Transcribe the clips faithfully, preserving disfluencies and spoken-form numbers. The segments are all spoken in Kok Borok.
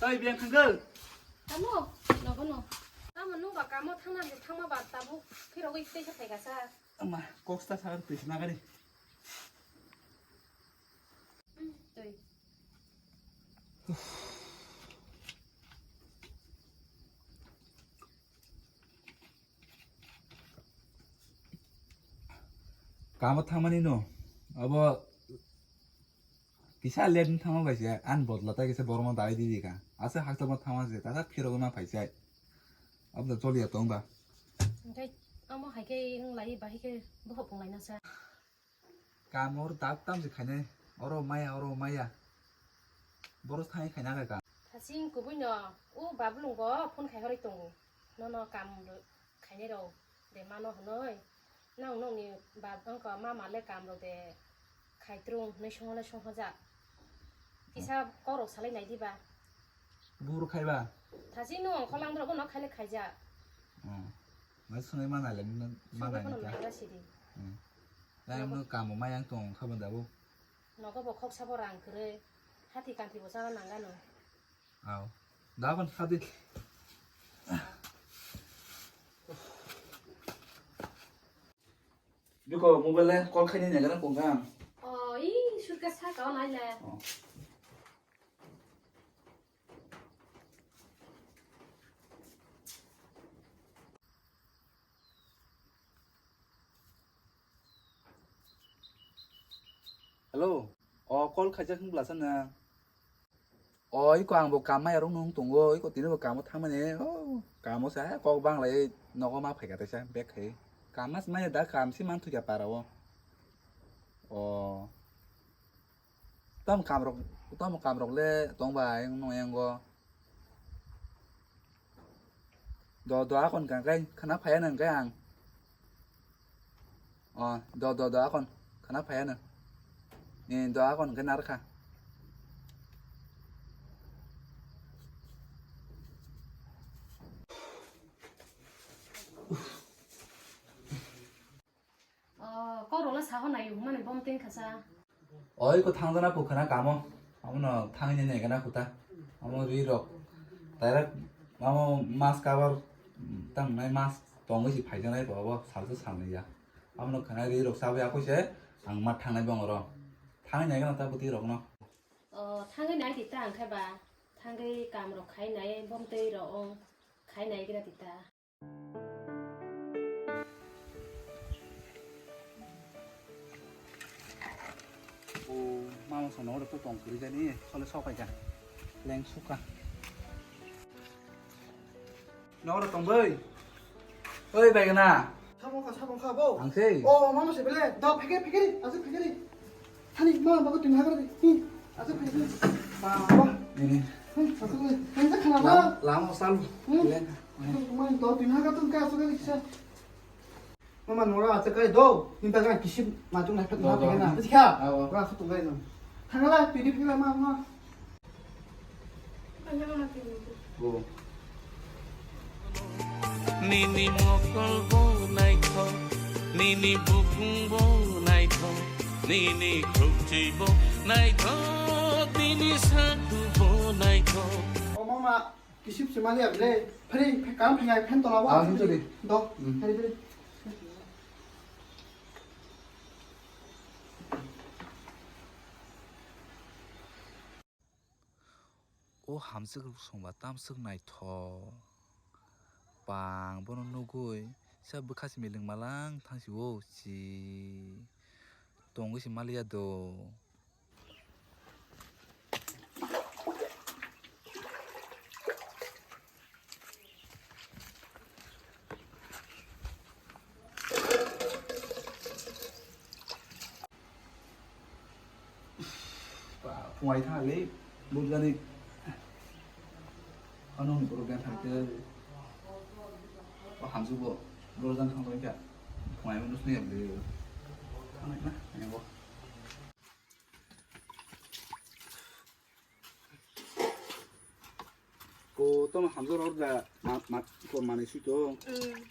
Oi, biyang thangkhe. Tamo, nogo no. Tamo nung ba kamo thangna, thangma ba tabuk phirogwi teisa phaikha sa. Ama, koksta sa twi sna gari. Hmm, twi. Kamo thangmani no, abo kisa late wng thangma bai se, ani bodla ta kisa borok no dai di di ka. Asa haksa bo thangma se, tata phirogwi ma phai sai. Abo da choli ya tong ba. Hingke amo hai khe wng lai, bahai khe bohok wng lai na sa. Kam or dak tam se khainai, oro maya, oro maya. Boros thangwi khaina kha ka. Thasing kubui no, o Babulung bo phone khai horoi tongo. Nono kam khainai rok de mano hwnwi. Nang nokni bab wngkha mama le kam rok de khai trung hwnwi songole songhoja. Kisa kok rok salai nai diba. Buru khaiba. Thasing no ongkholang borok no khaile khaija. Hmm. Mai sunai mana le, mana Sunai ni kono ka. Naiga sidi. Hmm. Nai Nogo. Mo kamo mayang tong kha banda bo. Nogo bo khoksa bo rang kwrwi. Hati kanti bo chana nangano. Aw. Da ban khadi. Biko mobile le call khaini ne gara kong kha. Oh, i surka sa ka nai le. Oh. Hello. O call khaijak wng bwlasa na. O iko ang bo kam maya rok nung tongo, iko tini bo kamo thangmani. O kamo sa kok bang lai nogo ma phaikha taisa bek khai. Kam mas maya da kam si man thukya para o. O. Tamo kamrok, tamo kamrok le tong bai wng nung yango. Do, do, akon kang kai khana phaya nang kai ang. O, do, do, do, akon khana phaya nang. Ni do, akon kai narkha. Oh, kok rok le saho nai hwnmani bom teng kha sa. Oi ko thangjana phu khana kamo. Amo no thangwi nai nai gana khuta. Amo ri rok. Direct amo mas cover tang nai mas tongwi si phai janai bo abo salsa salnai ya. Amo no khana ri rok sawi akoi se ang ma thangnai bong oro. Thangwi nai gana ta bwtwi rok no. Oh, thangwi nai di ta ang khe ba. Thangwi kam rok khai nai bom tei rok ong khai nai gana di ta. O mama sono oro to tong kuri jani, sole sopai ka. Leng suka. Noro tong bai. Oi, bai gana. Sabong kha, sabong kha, bo. Ang sei. O, mama se bele. Da, phege, phege ri. Asuk phege ri. Thani, mama, baba, twi hagra di. Hi, asuk phege ri. Baba. Ini. Hi, asuk phege ri. Tengsa khana ba. Lam, lam, salu. Hmm. Leng. Mama, do, twi hagra tun ka, asuk phege ri kisa. Mama, nora, asuk phege ri do. Ni baga kisim, matung na phet na phege na. Bisi kha. Awo. Ra, khutung gai no. Thangala, twi di phege ma, ma. Nini mokol bo naithok, nini bukung bo naithok, nini khukchi bo naithok, nini satu bo naithok. O mama, kisip se mali able, phari kam phingai phen tola wa. Ah, hinto di. Do, hmm. Phari phari. O hamswk rok songba tamswk naithok. Bang bono nugwi sa bwkha se milwng malang thang si o si tongwi se maliya do. Ba, phungai tha le, bujani. Ano ni borok gan thangte. O hamju bo, borok gan thang thangkha. Phungai mo nusni abdi. Ano na, ano bo. Ko tamo hamjak rok da ma, ma, ko manwi sui to. Mm.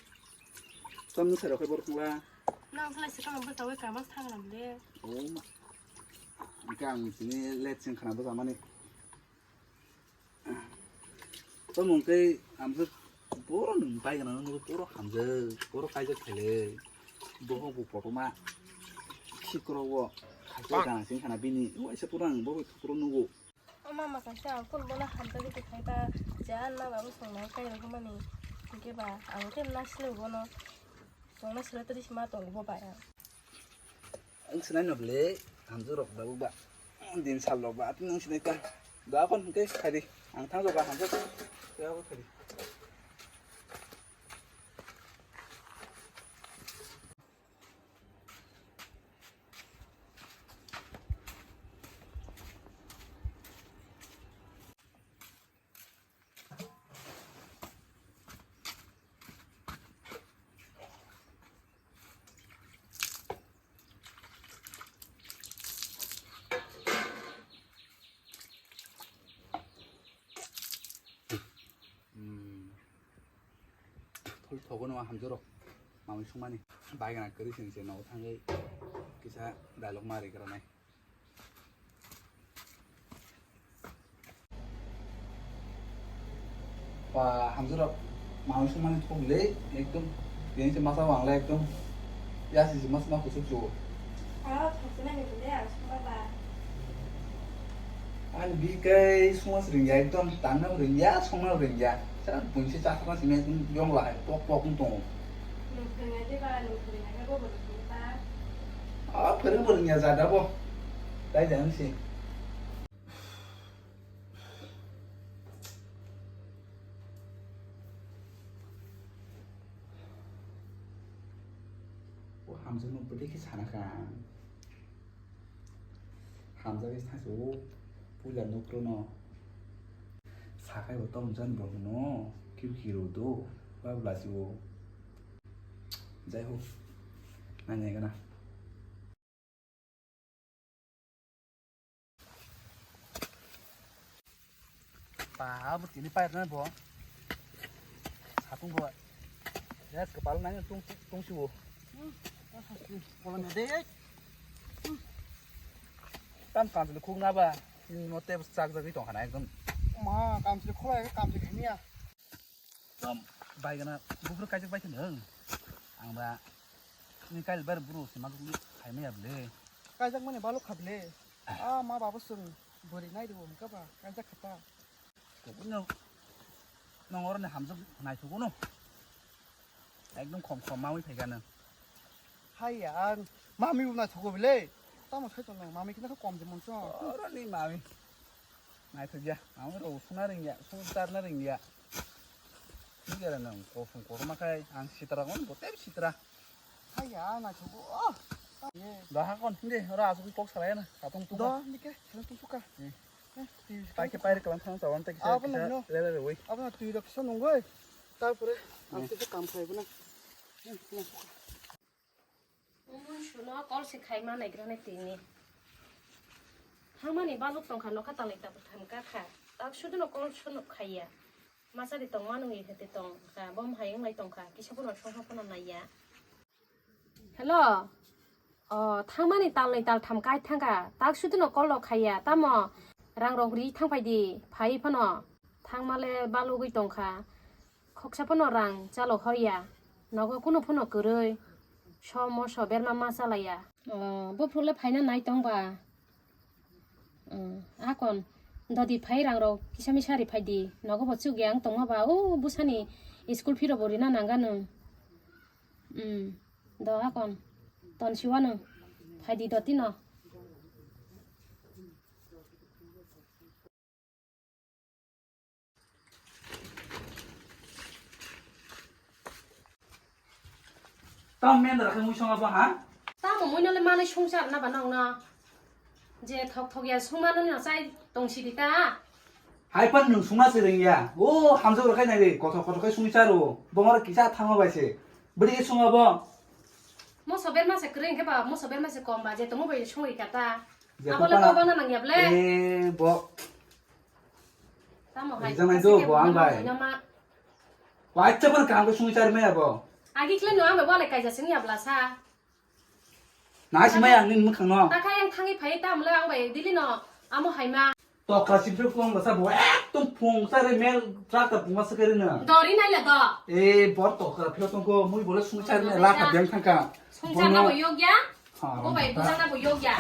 Tamo nung sai rok khe borok wngla. Nang khlai se tamo bwsa wi kama thang lam le. O ma. Hingke ang tini let sing khana bwsa mani. Tamo hwnkhe ang khe boro nwng bai gana nukgo, boro hamjak, boro kaijak khaile. Bohok bo kotorma sikro o khaijak gana sing khana bini. Waisa pura ang bo thukro nukgo. O mama kaisa ang phone bono hamjagwi tongkha ba, jan ma babu songno kairok hwnmani. Hwnkhe ba ang khe nasilai bono. Tongna sila tadi sima tongo bo bai ang. Ang sinai no ble, hamjak rok ba ba. Din sal rok ba, atin ang sinai ta. Da kon ke khari, ang thang rok ba hamjak. Ya ko khari. Thol thogo no hamjak rok. Mamui sungmani. Bai gana kwrwi sini se nogo thangwi kisa dialogue ma ri gra nai. Ba, hamjak rok, mamui sungmani thok le, ekdom, yang se masa wang le, ekdom, ya si mas ma kusuk chu. Ah, thok se nai ni le, ang sungma ba. Ani bi kai sungma se ringya, ekdom, tangna ringya, sungma ringya. Sa bungsi chakra sini, ekdom, yong lahai, pok pok wng tongo. Nwng phwrwngnai de ba, nwng phwrwngnai khe bo bo rwngkha ta. Ah, phwrwng bo rwngya jada bo. Dai jang si. O hamjakno bwdwi khe sana kha ang. Hamjakhe sasu o puila nukhrono sakhai bo tom jan bo hwno kiu kiu rw do ba bwlasi o. Jai ho, nainai gana. Ba, abo tini pairna bo. Satung bo. Ya, kepala nanya tung, tung siwo. Polanya de. Tam kamsili khuk na ba. Tini no te sak jagwi tong khana ekdom. Ma, kamsili khulai, kamsili khania. Tom, bai gana, buphuru kaijak bai kheno. Ang ba, ni kail bar buru se maguk ni khai maya ble. Kaijak mani baluk kha ble. Ah, ma babu sung buri nai do hwnkha ba, kaijak kha ta. Kok no, nong oro ni hamjak nai thugo no. Ekdom khom khom mawi phai gana. Hai ya, mami bo nai thugo ble. Tamo sai tong mami kina kom de monso. Oro ni mami. Naithokya, ang rw sungna ringya, sung charna ringya. Hingke ra nang kosong kotorma khai, ang sitra kon, bo tep sitra. Haiya, naithogo. Da hakon, hindi, ora asuk kok salai na, katong tuka. Do, hindi ke, salang tusuka. Hmm. Eh, twi Pai ke pai kalam thang tawan tak kisa, Apa kisa nungno? Lele le wei. Apa na twi rok kisa nungoi. Tarpore, ang Hmm. kisa kam khai bana. Hmm, nungsuka. Omo suno call se khaima naigrane tini. Hangmani baluk tongkha nokha talai tabuk thamka kha. Tak suduno call suno khaiya. Machari tongma nungwi hete tongkha. Bom hai wnglai tongkha. Kisa bono songha phano naiya. Hello. O, thangmani talnwi taltham kai thangkha. Tak suduno call rok khaiya. Tamo rang rok ri thangphai di. Phai phano. Thangmale balugwi tongkha. Khoksa phano rang chalo hoya, nogo kunu phano kwrwi, so moso berma ma chalaya. O, buphurle phaina nai tong ba? O, akon, dodi phai rang rok kisa misa ri phai di, nogo bo chukya ang tongma ba, o bwsani school fee rok bo rina nang gano. Um, do akon, ton siwano, phai di doti no. Tamo mendra khe mui songa bo ha? Tamo mui nole manui songchar na ba nong no? Je thok thok ya songma no no chai tong si di ta. Hai pan nung songma se ring ya. O hamjak rok khai nai de, kothok kothok khai songchar o. Bongor kisa thango bai se. Bidi khe songa bo? Moso berma se kwrwi hwnkhe ba, moso berma se kom ba, je tongma bai songri ka ta. Je Abo le papa. Kok bana nang ya ble. E bo. Tamo hai, Rijang nai do, bo ang bai. Wacha ban kang ko sungwi chari maya bo. Agi khle no ang bai walai kaisa sini abla sa. Nai si maya ang nin mukhang no. Ta kha yang thangi phai ta amle ang bai dili no amo hai ma. Tokra sipre kong basa bo ekdom phung sare mel tractor puma sakari na. Dori nai la do. E bor tokra phio tong ko mui bole sung sare na la ka beng thangka. Sung sare na bo yogya. Ha, bo bai busa na bo yogya.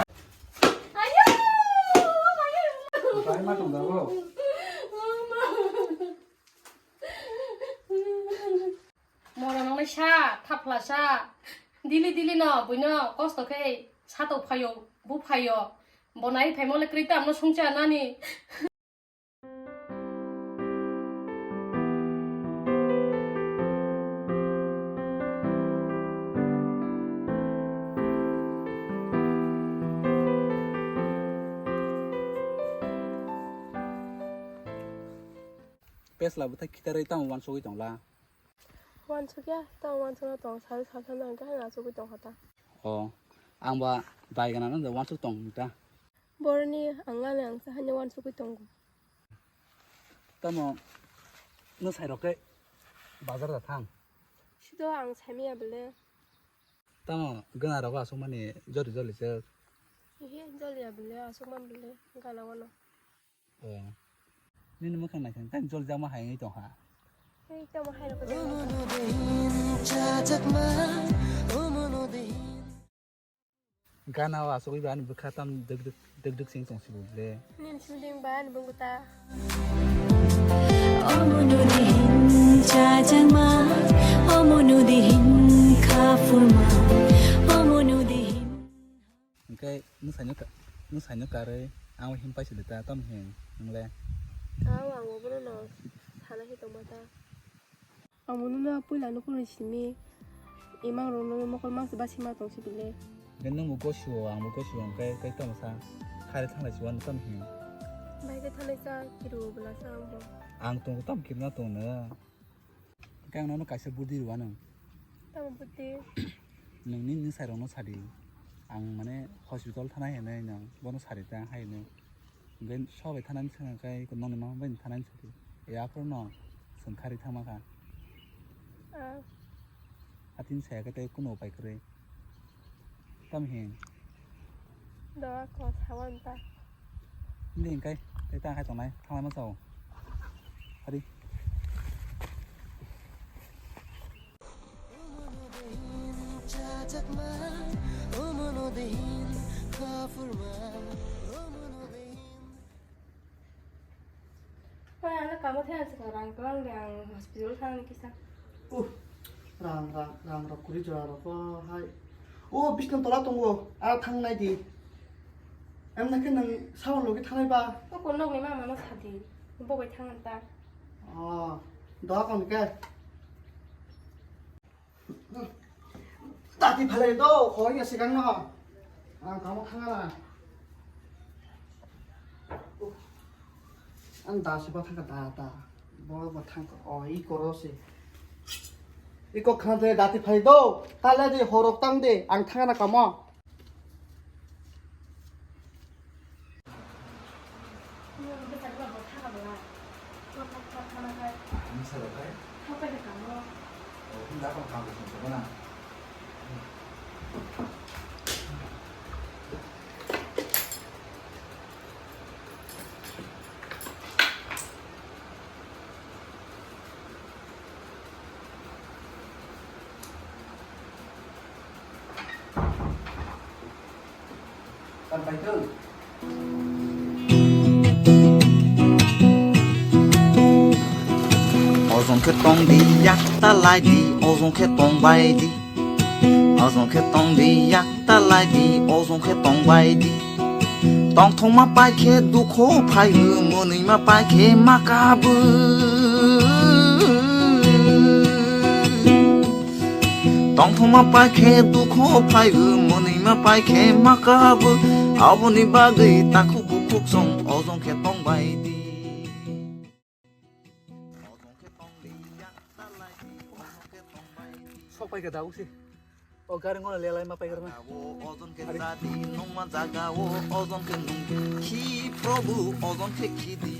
Ayo. Bai ma tong da bo. Moro nongnai sa, thapla sa. Dili dili no, buino kosto khe sato phaio, bu phaio. Bo nai phaimo le kwrwi tamno sungcha nani. Pesla bwthai khitarwi tamo uansugwi tongla. Uansukya, tamo uansukna tong, sari salsa nang khe haino achugwi tongkha ta. O, ang ba bai gana nang da uansuk tong ta. Boroni ang ani ang sa haino uansugwi tongo. Tamo, no sai rok khe bazar da thang. Sido ang saimaya bele. Tamo, gana rok asuk mani jori joli se. Ehe, joli ya bele, asuk man bele, gana wano. O. Nini mwkhang naikha, tang jol jama hai wngwi tongkha. Hei, tamo hai rokhe. Gana o asugwi ba ani bwkha tam dwk dwk, dwk dwk sing tong sibo ble. Nini simi ding ba ani bwngbo ta. Omo nodi hin chajakma, omo nodi hin khafurma, omo nodi hin. Hwnkhe nwsaino ka-, nwsaino karwi ang him paisidi ta, tamo him, nwng le? Aw, ang bo bono no sana khe tongma ta. Ang bo nono puila nukhungni simi imang rokno mokol mangsi basi ma tong si bile. Hwnkhe nwng bo gosio, ang bo gosio, hwnkhe tei tamo sa khari thanglai si wano tamo him? Bai khe thanglai sa kiri o bwla sa ang bo. Ang tongo tamo kirina tongno. Hwnkhe ang nono kaisa budi rwna. Tamo budi? Nwng nini nwsai rokno sadi. Ang mane hospital thanai hinwi nwng bono sadi ta hai hinwi. Hwnkhe sobai thanani swngkha khe nokni mama bai thanani sadi. E aphuru no chwng khari thangma kha. Ah. Atini saya khe tei kunu upai kwrwi. Tamo hin? Doa ko sawan ta. Hindi hingkai, tei ta khai tongnai, thanglai ma sao. Hari. Oi, ano kamo thai ang swkang rang kwbang de, ang hospital thangni kisa. Uh, rang, rang, rang rok kwrwi jora rok bo hai. O, bisna tola tongo, a thang nai di. Em na khe nwng sabon logi thanai ba? O, kon nokni mama no sadi, bo bai thang ta. O, doa kon ke. Dati phalai do, khoi ya sikang no. Ang kamo thanga na. Ang da se ba thanga da da. Bo bo thang ko, o, i koro se. I ko khan de dati phalai do. Tala de horok tang de, ang thanga na kamo. Ani salo kai? Hapai de kamo. Oh, hindi ako ang kamo sa mga. Ojong khe tong di, yak ta lai di, ojong khe tong bai di. Ojong khe tong di, yak ta lai di, ojong khe tong bai di. Tongthokma pai khe dukho phai o, mwnwima pai khe ma kabo. Tongthokma pai khe dukho phai o, mwnwima pai khe ma kabo. Aboni bagwi takhuk bukhuk song ojong khe tong bai di. Sok pai khe da usi. O gari ngono lelai ma pai khe rwna. Ojong khe jadi nongma jaga o, ojong khe nung khi Prabhu, ojong khe khidi.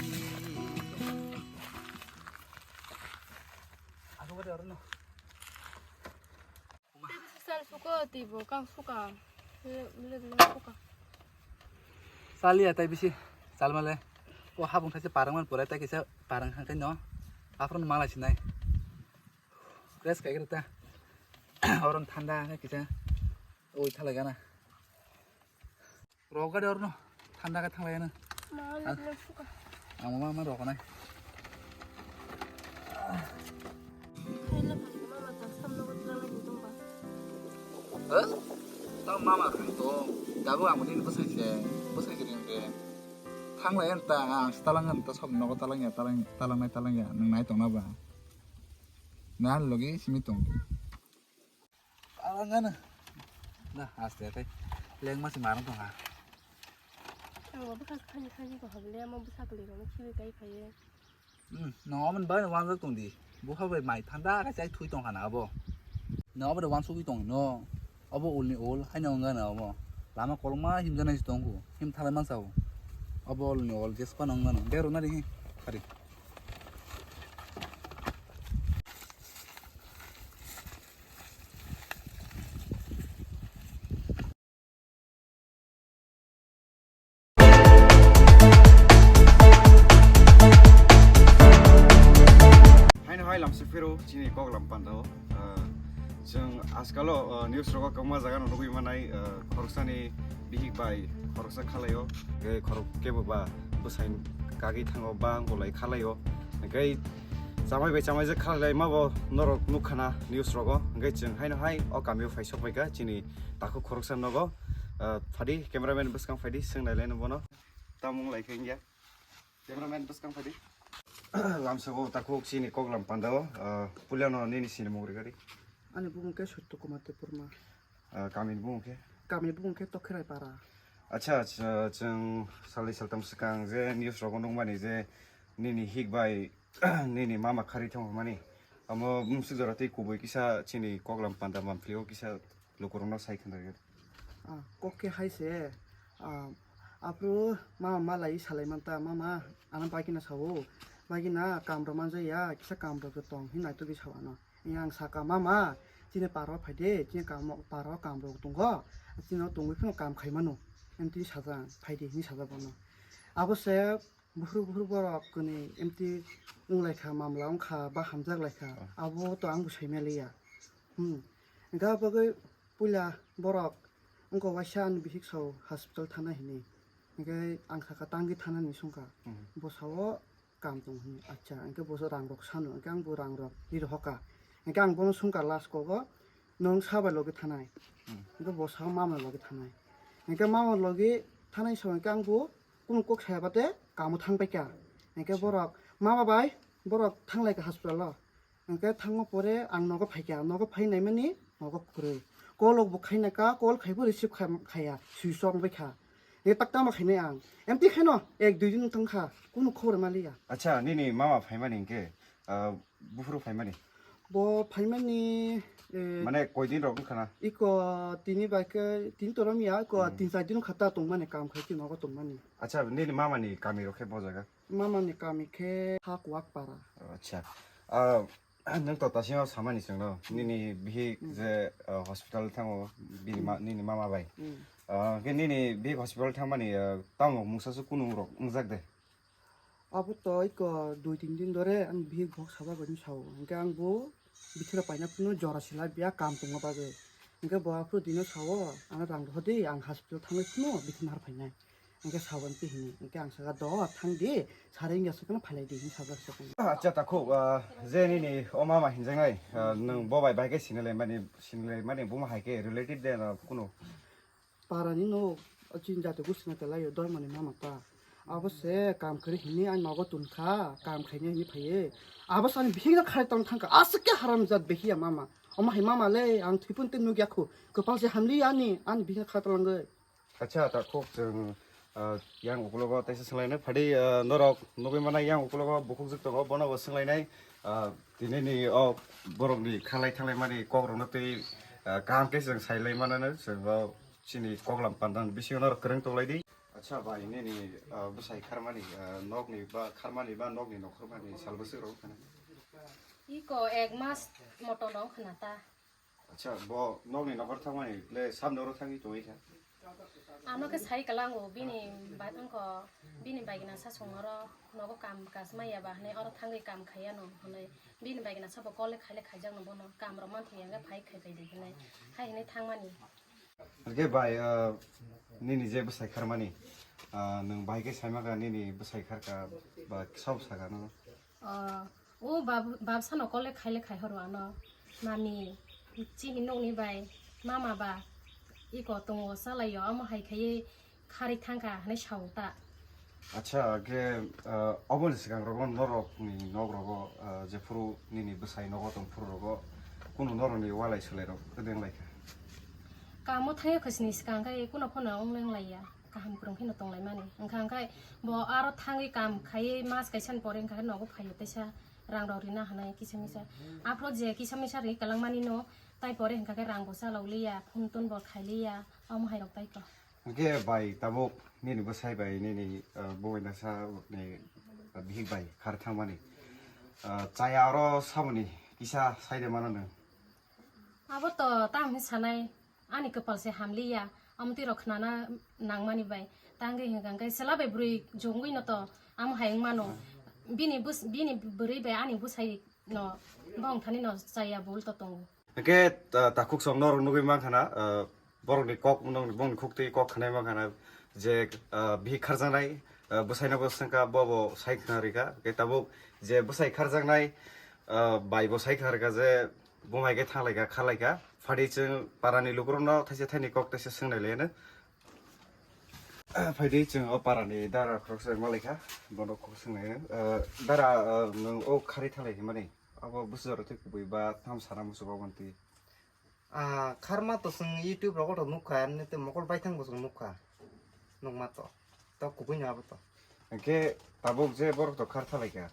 Aku bade oro no. Tei bisi sal suko, tei bo kang suka. Bile, bile, bile suka. Saliya tai bisi, salmale. O habung thaise parang man pore ta kisa parang hangkai no. Aphuru malai sinai. Rest kai ta. Oron thanda kisa. Oi thalai gana. Rok gari orno thanda ka thanglai na. Ma, Ah. Ang ma ma rok nai. Khaila phai mama ta samno ko tla lai dong ba. Eh? Ta mama khai to. Dago ang ni bwsai se. Bwsai se ring ke. Thanglai an ta ang talang an ta sab nogo talang ya talang talang nai talang ya nang nai tong na ba. Na logi simi tong. Alang ano. Na aste kai. Leng masi marang tong ha. Ang bo bwkha khani khani ko hable mo bwsa kli ko khibi kai phaye. Hmm, no aman ba wan jak tong di. Bukha bai mai thanda ka chai thui tong khana abo. No abo wan sugui tong no. Abo ul ni ul hai no nga na abo. Lama kolma him jana is tong ku. Him thala man sao. Abo ul ni ul jes pa no nga no. Dero na ri. Kari. Haino hai lamsok phiro chini koklam pandao. Ah, chwng ajkalo, ah, news rogo kwbangma jaga no nugui manai, ah, khoroksani bihik bai khoroksa khalaio. Hwnkhe khorok kebo ba bwsai kagwi thango ba wngolai khalaio. Hwnkhe chamai bai chamai je khalai ma bo norok nukha na news rogo. Hwnkhe chwng haino hai o kamio phai sok bai kha chini takhuk khoroksa nogo, ah, phadi, cameraman bwskang phaidi, swngnai laino bono. Tamo wng lai khe wngya. Cameraman bwskang phaidi. Lamsao takhuk chini koklam pandao, ah, puilano nini sinimung rigadi. Ani bumung khe Satya Kumar Debbarma. Ah, kamini bumung khe? Kamini bumung khe Tokhirai Para. Acha, acha, chwng salni saltam swkang je news rogo nukmani je nini hik bai nini mama khari thangmani. Amo bumswk jora tei kubui kisa chini koklam panda manpli o kisa lukurokno sai khna rwdi. Ah, kok khe hai se, ah, aphuru mama malai salai manta, mama ano bagina sao, bagina kam rok manjaya, kisa kam rok tong hin naitugwi sao ano. Yang saka, mama, chini paro phaide, chini kam, paro kam rok tongo, chini tongwi phano kam khai mano, em tini saja phaide hin saja bono. Abo se buphuru buphuru borok kwnwi emti wng lai kha, mamla wng kha, ba hamjak lai kha, abo to ang bo sai maliya. Hmm. Hwnkhe abo bagwi puila borok wngkha waisa ani bihik sao hospital thana hinwi. Hwnkhe ang sakha tangwi thanani songkha. Hmm. Bo sao kam tong hinwi. Acha, hwnkhe bo rang rok sano, hwnkhe ang bo rang rok ri rohorkha. Hwnkhe ang bono songkha last kogo, nwng sabai logi thanai. Hmm. Hwnkhe bo sao mama logi thanai. Hwnkhe mama logi thanai sao hwnkhe ang bo kunu kok saya bate kamo thang paikha. Hwnkhe borok, mama bai, borok thang lai kha hospital o. Hwnkhe thangma pore ang nogo phaikha, nogo phai naimani nogo kwrwi. Call rok bo khaina kha, call khaibo receive khai-, khaiya, switch off wngbai kha. Hwnkhe tak tama khainai ang. Emti khaino ek dui din thang kha, kunu khobor maliya. Acha, nini mama phaimani hwnkhe, ah, buphuru phaimani? Bo phaimani, eh, mane koi din rok wngkha na? Iko tini bai khe, tini torom ya, iko Hmm. tin char din kha ta tongmani, kam khai tini nogo tongmani. Acha, nini mama ni kami rok khe bo jaga? Mama ni kami khe Hakuak Para. Acha. Ah, nwng to tasima samani chwngno, nini bihik Hmm. je, ah, hospital thango, bini ma-, Hmm. nini mama bai. Hmm. Ah, khe nini bihik hospital thangmani, ah, tamo mungsa su kunu rok wngjak de? Abo to iko dui tin din dore ani bihik bok sajak bai sao. Hwnkhe ang bo bithiro paina phano jora sila biya kam tongma bagwi. Hwnkhe bo aphuru dino sao, ano rang rohor di, ang hospital thangwi phano bithino har phainai. Hwnkhe sao emti hini. Hwnkhe ang saka, do, thang di, sari wngya se phano phailai di, hini sajak se phano. Acha, takhuk, ah, je nini o mama hinjaknai, ah, nwng bo bai bai khe sinilai mani, sinilai mani, bo ma hai khe related de na kuno? Parani no, o chini jati gosti no telaio, dormani mama ta. Abo se kam kwrwi hini ani nogo tongkha, kam khaina hini phaiwi. Abo se ani bihik no khai tong thangkha, aswk khe haramjat behiya mama. Omo hai mama le, ang thwipun tei nukya khu. Kwpal se hamli ani, ani bihik no khai tongwlangwi. Acha, takhuk chwng, ah, yang ukulogo teisa swnglaino phadi, ah, norok nugwi manai yang ukulogo bukhukjwk tongo, bono bo swnglainai, ah, tinini o borokni khalai thanglai mani kokrokno tei, ah, kaham khe chwng sailai manano, chwng bo chini koklam pandani bisingo norok kwrwng tonglaidi. Acha bai, nini, ah, bwsai kharmani, ah, nokni ba kharmani ba nokni nokhormani sal bwswk rok wngkha na? Iko ek mas moto no wngkha na ta. Acha, bo nokni nokhor thangmani le samno oro thangwi tongwi kha? Ano khe sai kwlango, bini bai wngkho, bini bai gina sa songno oro nogo kam kaj maya ba hinui oro thangwi kam khaiya no hinui bini bai gina sabo kole khaile khaijak no bono kam rok manthoya hwnkhe phai khai bai di hinui hai hinui thangmani. Hwnkhe bai, ah, nini je bwsai kharmani, ah, nwng bai khe saimaka nini bwsai kharka ba sabo saka no? O, o bab-, babsano kole khaile khai horo ano. Mami, chini nokni bai, mama ba, iko tongo salaio, amo hai khaiwi kharwi thangkha hinui sao ta. Acha, hwnkhe, ah, oboni swkang rogo norokni nok rogo, ah, jephuru nini bwsai nogo tong phuru rogo, kunu norokni walai swlai rok kwdeng lai kha? Kamo thangya khosni swkang khe kuno phano wng laiya. Kaham kwrwng kheno tonglaimani. Wngkha hwnkhe bo aro thangwi kam khaiwi mas kaisa ni pore wngkha khe nogo phaio teisa rang rok rina hinui kisa misa. Aphuru je kisa misa ri kwlangmani no tai pore wngkha khe rang bo chalok liya, phone tun bo khai liya, omo hai rok tai kho. Hwnkhe bai tabuk nini bwsai bai nini, ah, bumui nasa ni, ah, bihik bai khar thangmani. Ah, chaya oro samani kisa sai de mano nwng? Abo to tamo hinwi sanai, ani kwpal se hamliya, amtwi rok khnana nangmani bai. Tangwi hwnkha hwnkhe chwla bai bwrwi jongwi no to, amo hai wngmano. Bini bus-, bini bwrwi bai ani bwsai no, bongthani no chaya bul to tongo. Hwnkhe, ah, takhuk song norok nugwi mankha na, ah, borokni kok, bongni khuktwi kok khnai mankha na je, ah, bihik kharjaknai, ah, bwsaino bo swngkha, bo bo sai khna rikha. Hwnkhe tabuk je bwsai kharjaknai, ah, bai bo sai khna rikha je, Bumai khe thanglaikha, kharlaikha. Phaidi chwng parani lukurokno thaisa thaini kok thaisa swngnai laiyano. Phaidi chwng o parani dara khoroksa malaikha, bono kok swngnai. Ah, dara, ah, nwng o kharwi thanglaikha mani? Abo bwsajora tei kubui ba tam sana muchungo aboni twi? Ah, kharma to chwng YouTube rogo to nukha, emni tei mokol baithang bo chwng nukha. Nukma to. To kubui no abo to. Hwnkhe tabuk je borok to khar thalaikha.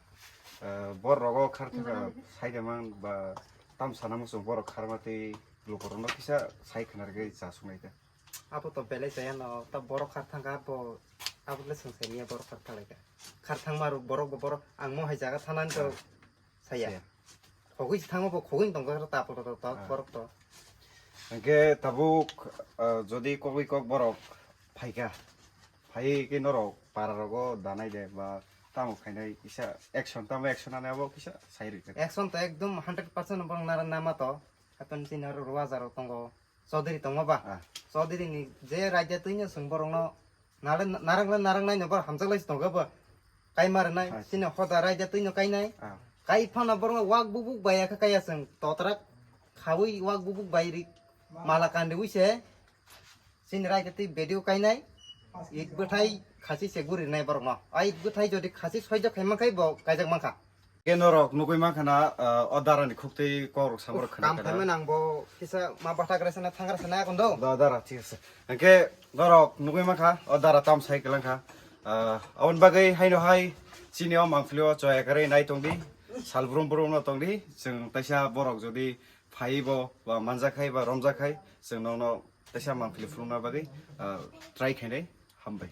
Eh, borok rogo khar thaka sai de man ba tam sana muchung borok kharma tei lukurokno kisa sai khna rwgwi cha sunglaikha. Abo to belai chaya no, ta borok khar thangkha abo, abo le swng sai niya borok khar thalaikha. Khar thangma rok borok bo borok ang mo hai jaga thanani to saya. Saya. Khogwi se thango bo khogwi tongkha ta abo to, to, Ah. borok to. Hwnkhe tabuk, ah, jodi kogwi kok borok phaikha, phai khe norok para rogo danai de ba tamo khainai kisa action, tamo action ani abo kisa sai rwkha. Action to ekdom hundred percent borok nara nama to. Hapan chini oro ruaja rok tongo. Chaudhary tongma ba? Ah. Chaudhary ni je raida twi no chwng borok no narang, narang le narang nai no ba hamjak lai se tongo ba. Kai ma rwnai, Ah. chini hoda raida twi no kai nai. Ah. Kai phano borok no wak bubuk bai ya kha kaya chwng totrak khawi wak bubuk bai ri mala kandi wi se. Chini raida twi video kai nai. It bwthai khasi se guri nai borok no. Ai bwthai jodi khasi soido khai man khai bo kaijak man kha. Khe norok nugwi mankha na, ah, o dara ni khuktwi kok rok samung rok khna Kam khna. Phaima nang bo kisa ma bathak resa na thang resa na kondo. Da, dara, thik ase. Hwnkhe norok nugwi mankha, o dara tam sai kwlangkha. Ah, aboni bagwi haino hai chini o mangpili o choya kwrwi nai tongdi, sal brum brum no tongdi, chwng taisa borok jodi phaibo ba manjak hai ba romjak hai, chwng nono taisa mangpili phunukna bagwi, ah, try khainai, hambai.